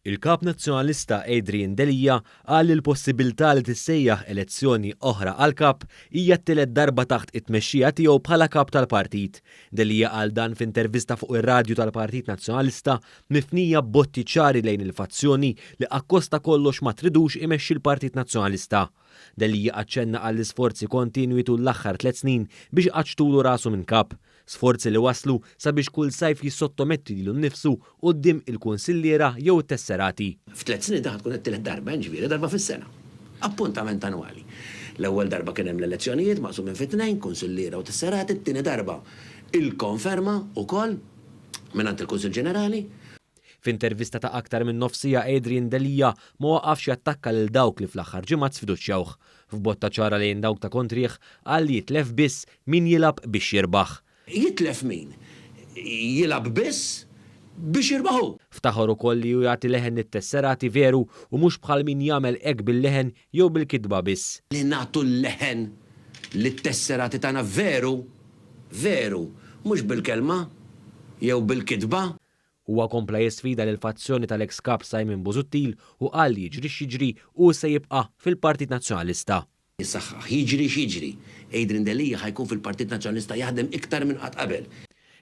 Il-Kap Nazzjonalista Adrian Delia qal li l-possibilità li tissejjaħ elezzjoni oħra għall-Kap hija t-tielet darba taħt it-tmexxija tiegħu bħala Kap tal-Partit. Delia qal dan f'intervista fuq ir-radju tal-Partit Nazzjonalista mifnija b'botti ċari lejn il-fazzjoni li akkost ta' kollox ma tridux imexxi l-Partit Nazzjonalista. Delia aċċenna għall-isforzi kontinwi tul l-aħħar tlett snin biex iqaċċtulu rasu minn Kap. Sforzi li wasslu sabiex kull sajf jissottometti lilu nnifsu quddiem il-kunsilliera jew it-tesserati. F'tlett snin din ħa tkun it-tielet darba, jiġifieri darba fis-sena. Appuntament annwali. L-ewwel darba kien hemm l-elezzjonijiet maqsumin fi tnejn, kunsilliera u tesserati, t-tieni darba il-konferma wkoll mingħand il-Kunsill Ġenerali. F'intervista ta' aktar minn nofs siegħa Adrian Delia ma waqafx jattakka lil dawk li fl-aħħar ġimgħat sfiduċjawh. F'botta ċara lejn dawk ta' kontrih qal li jitlef biss min jilgħab biex jirbaħ. Jitlef min jilgħab biss biex jirbaħ hu. Ftaħar ukoll li hu jagħti leħen lit-tesserati veru u mhux bħal min jagħmel hekk bil-leħen jew bil-kitba biss. Li nagħtu l-leħen lit-tesserati tagħna veru, veru, mhux bil-kelma jew bil-kitba. Huwa kompla jisfida lill-fazzjoni tal-eks Kap Simon Busuttil u qal li jiġri x'jiġri hu se jibqa' fil-Partit Nazzjonalista. Jissaħħaħ. Jiġri x'jiġri, Adrian Delia ħa jkun fil-Partit Nazzjonalista jaħdem iktar minn qatt qabel.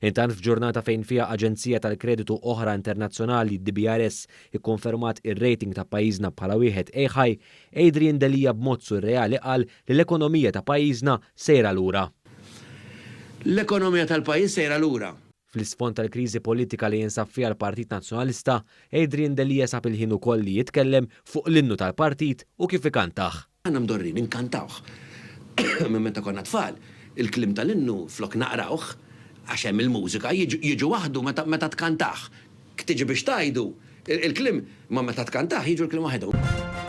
Intant f'ġurnata fejn fiha aġenzija tal-kreditu oħra internazzjonali, DBRS, ikkonfermat ir-rating ta' pajjiżna bħala wieħed A high, Adrian Delia b'mod surreali qal li l-ekonomija ta' pajjiżna sejra lura. L-ekonomija tal-pajjiż sejra lura. Fl-isfond tal-kriżi politika li jinsab fiha l-Partit Nazzjonalista, Adrian Delia sab il-ħin ukoll li jitkellem fuq l-innu tal-partit u kif ikantah. Aħna mdorrijin inkantawh minn meta konna tfal. Il-kliem tal-innu flok naqrawh, għax hemm il-mużika, jiġu waħdu meta tkantah. Tiġi biex tgħidu il-kliem, imma meta tkantah jiġu l-kliem waħedhom.